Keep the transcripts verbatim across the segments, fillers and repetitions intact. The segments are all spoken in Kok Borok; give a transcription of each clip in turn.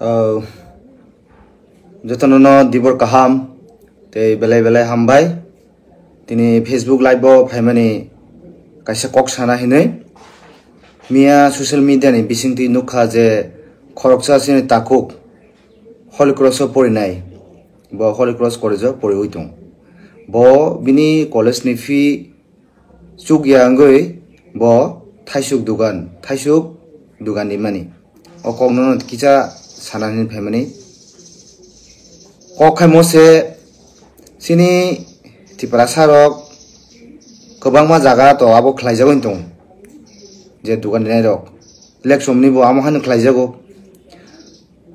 Oh, jotono no dibor kaham tei belai belai hambai. Tini Facebook live o phaimani kaisa kok sana hinwi. Miya social media ni bisingtwi nukha je khoroksa chini takhuk Holy Cross o porinai, bo Holy Cross College o poriwi tong. Bo bini college ni fee chukya wngwi bo thaisuk dugan, thaisuk dugan rimani. O kokno kisa sanani phaimani. Kok khaimo se chini Tiprasa rok kwbangma jaga to abo khlaijagwi tong. Je dugan rinai rok election ni bo amo hano khlaijago.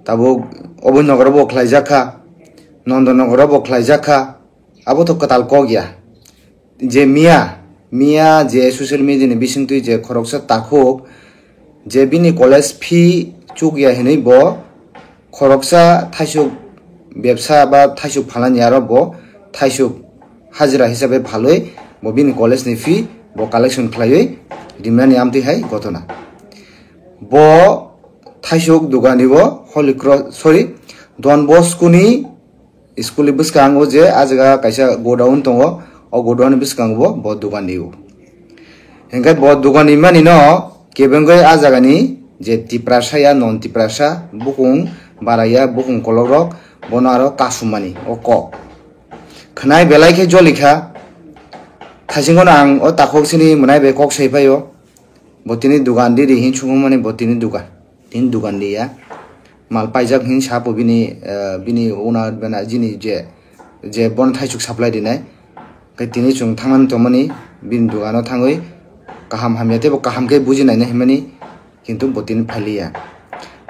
Tabuk Oboi Nogoro bo khlaijakha, Nondon Nogoro bo khlaijakha. Abo to kwtal kok ya. Je miya, miya je social media ni bisingtwi je khoroksa takhuk, je bini college fee chukya hinwi bo khoroksa thaisuk bebsa ba thaisuk phalani aro bo thaisuk hajira hisabe phalwi bo bini college ni fee bo collection khlaiwi rimani amtwi hai gotona. Bo thaisuk dugani bo Holy Cross, sorry, Don Bosco ni school ni bwskango je ah jaga kaisa godown tongo, o godown ni bwskango bo, bo dugan rio. Hinkhe bo dugan rimani no kebengwi ah jagani je Tiprasa ya non Tiprasa bukung bara ya bukung kolok rok bono aro kasumani o kok. Khwnai belai khe jolikha. Thaisingono ang o takhuk sini mwnai bai kok sai phaio. Bo tini dugan di di hin sumung mani bo tini dugan. Tini dugan di ya. Mal paijak hin sapo bini, eh, bini owner bana jini je, je bon thaisuk supply dinai. Khe tini chwng thangmani tongmani bini dugano thangwi kaham hamya tei bo kaham khe buji naina himani kintu bo tini phailiya.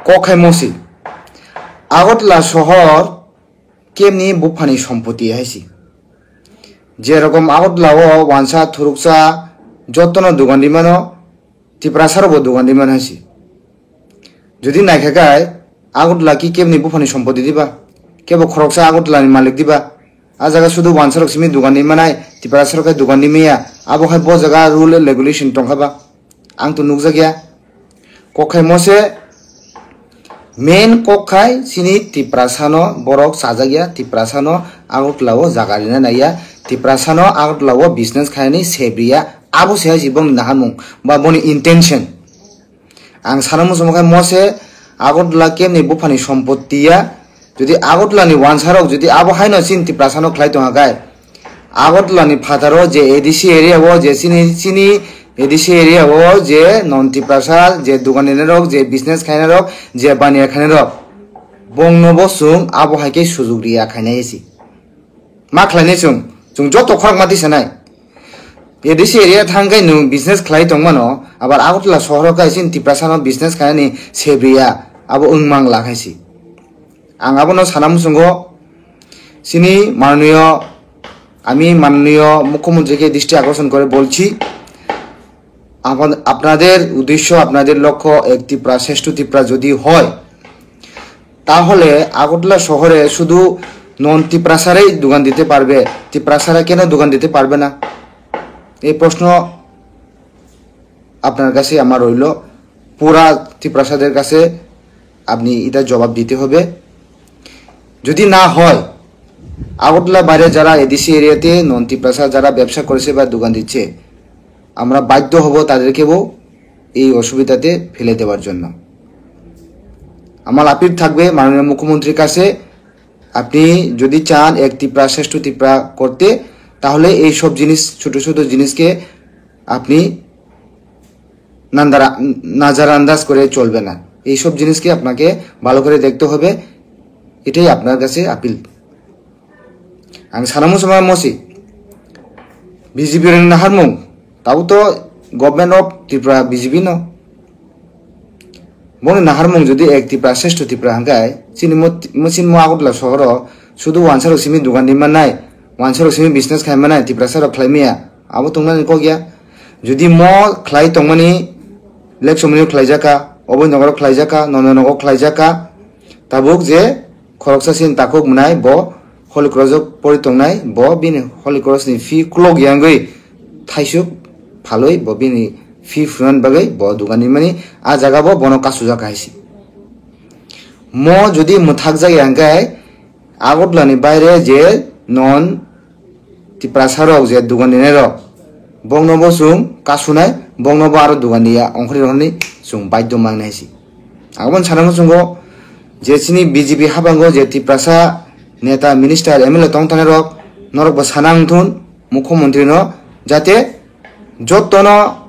Kok khai mosi. Agartala sohor kemni buphani sompoti hai si. Je rokom Agartala o wansa thuruksa jotono dugan rimano, Tiprasa rokbo dugan rimano hai si. Jodi naikha khai Agartala ki kemni buphani sompoti diba, kebo khoroksa Agartala ni malik diba, a jaga sudu wansa rok simi dugan rimanai, Tiprasa rok khai dugan rimaya, abo khai bo jaga rule and regulation tongkha ba? Ang to nukjakya. Kok khai mose main kok khai chini Tiprasano borok chajakya, Tiprasano Agartala o jaga rina naiya, Tiprasano Agartala o business khainani sebriya, abo se hai si bongni naharmung ba boni intention. Ang sana muchungo khai mose Agartala kemni buphani sompoti ya, jodi Agartala ni wansa rok jodi abo haino chini Tiprasano khlai tongha khai, Agartala ni phataro je A D C area o je chini, chini A D C area o je non Tiprasa je dugan rinai rok, je business khainai rok, je baniya khainai rok, bongno bo chwng abo hai khe sujuk riya khainai si. Ma khlainai chwng, chwng joto khorok ma tisanai. A D C area thang khe nwng business khlai tongmano, abar Agartala sohoro khai chini Tiprasano business khainani sebriya, abo wng mang la khai si. Ang abono sana muchungo, chini manoniyo, ami manoniyo mukhyamantri ke dristi akharshon kore bolchi, apna-, apnader uddeshyo, apnader lokkho ek Tripura, shreshtho Tripura jodi hoy, tahole Agartala sohore shudu non Tiprasarei dogan dite parbe, Tiprasara keno dogan dite parbe na? Ei proshno আপনার কাছে আমার রইল, পুরা ত্রিপ্রাসাদের কাছে আপনি এটা জবাব দিতে হবে। যদি না হয়, আগরতলা বাইরে যারা এডিসি এরিয়াতে নন ত্রিপ্রাসা যারা ব্যবসা করেছে বা দোকান দিচ্ছে, আমরা বাধ্য হব তাদেরকেও এই অসুবিধাতে ফেলে দেওয়ার জন্য। আমার আপিল থাকবে মাননীয় মুখ্যমন্ত্রীর কাছে, আপনি যদি চান এক ত্রিপুরা শ্রেষ্ঠ ত্রিপুরা করতে, তাহলে এই সব জিনিস, ছোট ছোট জিনিসকে আপনি নান্দারা-, নাজারান্দাজ করে চলবে না। এই সব জিনিসকে আপনাকে ভালো করে দেখতে হবে, এটাই আপনার কাছে appeal. Ang sana muchungo mosi, B J P rokni naharmung, tabuk to Government of Tripura B J P no. Boni naharmung jodi ek Tripura, shreshtho Tripura hwnkhe, chini mo, mo, chini mo Agartala sohoro, sudu wansa rok simi dogan rimannai, wansa rok simi business khlaimanai, Tiprasa rok khlaimaya, abo tongnani kok ya. Jodi mo khlai tongmani, Lake Somoni khlaijaka, Oboi Nogoro khlaijaka, Nondo Nogo khlaijaka, tabuk je khoroksa sin takhuk mwnai bo Holy Cross o pori tongnai, bo bini Holy Cross ni fee kulok yangwi thaisuk phalwi bo bini fee phunani bagwi bo dogan rimani, a jaga bo bono kasujak hai si. Mo jodi mwthakjak ya hwnkhe Agartala ni baire je non Tiprasa rok je dugan rinai rok, bokno bo chwng kasunai, bokno bo aro dugan riya ongkhorwi rohorni chwng baidhyo mangnai si. Aboni sana muchungo je chini B J P habango je Tiprasa neta, minister, M L A tong tanai rok, norok bo sana wngthun mukhyamantri no, jate jottono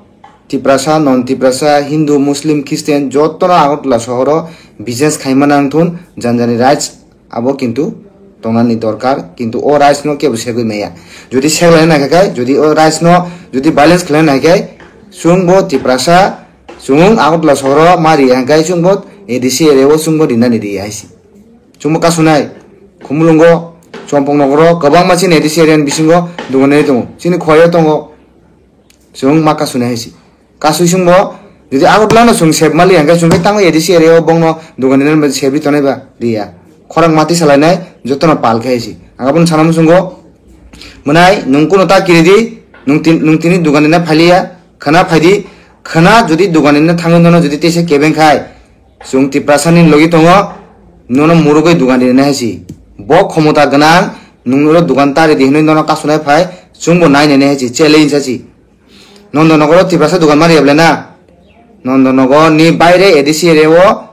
Tiprasa, non Tiprasa, Hindu, Muslim, Christian jottono Agartala sohoro business khaimana wngthun, janjani rights abo kintu tongnani dorkar, kintu o rights no kebo segwi maya. Jodi seglaina naikha khai, jodi o rights no jodi balance khlaina naikha khai, chwngbo Tiprasa, chwng Agartala sohoro ma riya hwnkhe chwngbo A D C area o chwngbo rinani riya hai si. Chwngbo kasunai, Khumulwngo, Chompong nogoro kwbangma chini A D C area ni bisingo dugan rinai tongo, chini Khowai o tongo. Chwng ma kasuni hai si. Kasui chwngbo, jodi Agartala no chwng sep mali hwnkhe chwng khe tamo A D C area o bongno dugan rinani sep ri tonai ba riya. Khorang mati salainai jotono pal khe hai si. Ang abono sana muchungo. Mwnai nwng kuno ta kiri di, nwng tin-, nwng tini dugan rina phailiya, khana phaidi, khana jodi dugan rina thangwi nono jodi teisa kebeng khai, chwng Tiprasa ni logi tongo, nono murugwi dugan rinai hai si. Bo khomota gwnang, nwng oro dugan ta ridi hinwi nono kasunai phai, chwngbo nai nai hai si, challenge hai si. Nondonogoro Tiprasa dugan mari yablai na? Nondonogor ni baire A D C area o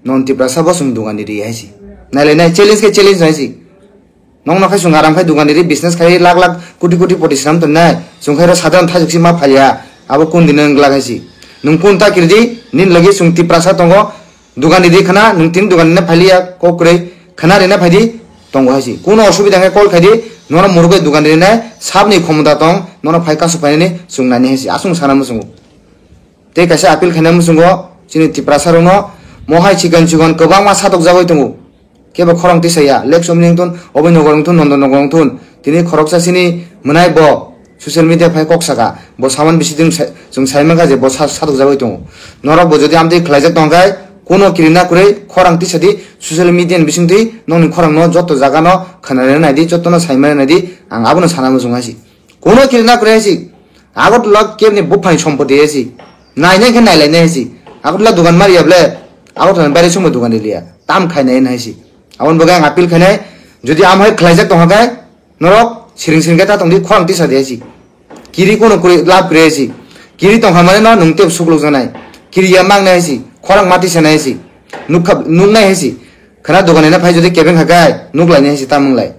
non Tiprasa bo chwng dugan ridi hai si. Nailai nai, challenge khe challenge nai si. Nong no khai chwng aram khai dugan ridi, business khai lakh lakh koti koti poti swnam tongnai. Chwng khai ro sadharon thajwk si ma phalia. Abo kun dino wng glak hai si. Nwng kun ta kiridi, nini logi chwng Tiprasa tongo. Dugan ridi khana, nwng tini dugan rina phailiya, kok kwrwi khana rina phaidi, tongo hai si. Kuno osubida hwnkhe call khaidi, nono murugwi dugan rinai, sabni khomota tong, nono phai kasu phainani chwng nani hai si. Aswng sana muchungo. Tei kaisa appeal khaina muchungo, chini Tiprasa rokno, mo hai chikon chikon kwbangma satok jagwi tongo. Kebo khorang tisa ya, Lake Somni wngthun, Oboi Nogor wngthun, Nondon Nogor wngthun. Tini khoroksa chini mwnai bo social media phai kok saka, bo saman bisi din sa-, chwng sai mankha je bo sa-, satok jagwi tongo. Norok bo jodi amtwi khlaijak tong khai, kuno kirina kwrwi khorang tisa di, social media ni bisingtwi nokni khorang no joto jaga no khwnarina nai di, joto no sai mani nai di, ang abono sana muchung hai si. Kuno kirina kwrwi hai si. Agartala kebni buphani sompoti hai si. Nainai khe nailainai hai si. Agartala dugan mari ya ble. Agartala ni baire chwngbo dugan riliya. Tam khainai hai si. Aboni bagwi ang appeal khainai. Jodi amo hai khlaijak tongkha khe, norok siring siring khe ta tongdi, khorang tisa di hai si. Kiri kuno kwrwi lab kwrwi hai si. Kiri tongkha mane no nwng tebo sukluk janai. Kiri ya mangnai hai si. Khorang mati sanai hai si. Nukha, nuknai hai si. Khana dugan rina phai jodi kebeng kha khe, nuklainai hai si, tam wnglai.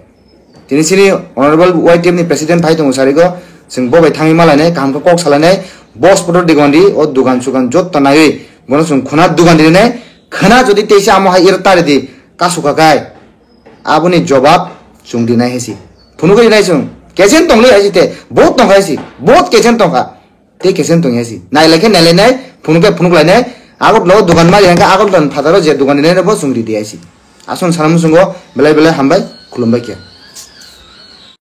Tini chini Honorable Y T F ni President phai tongo sarigo, chwng bo bai thangwi malainai, kaham khe kok salainai, boss photo digondi, o dugan sugan jotto naiwi, bono chwng khuna dugan rinai, khana jodi teisa amo hai iro tari di, kasu kha khai, aboni jobab chwng rinai hai si. Phunugwi rinai chwng, kechen tongli hai si te, vote tongkha hai si, vote kechen tongkha. Tei kechen tong ya si. Nailai khe nailai nai, phunuk khe phunuk lai nai. Agartala o dugan mari hwnkhe Agartala ni phataro je dugan rinai rokbo chwng ridi ya si. Aswk sana muchungo belai belai hambai, khulumbai khe.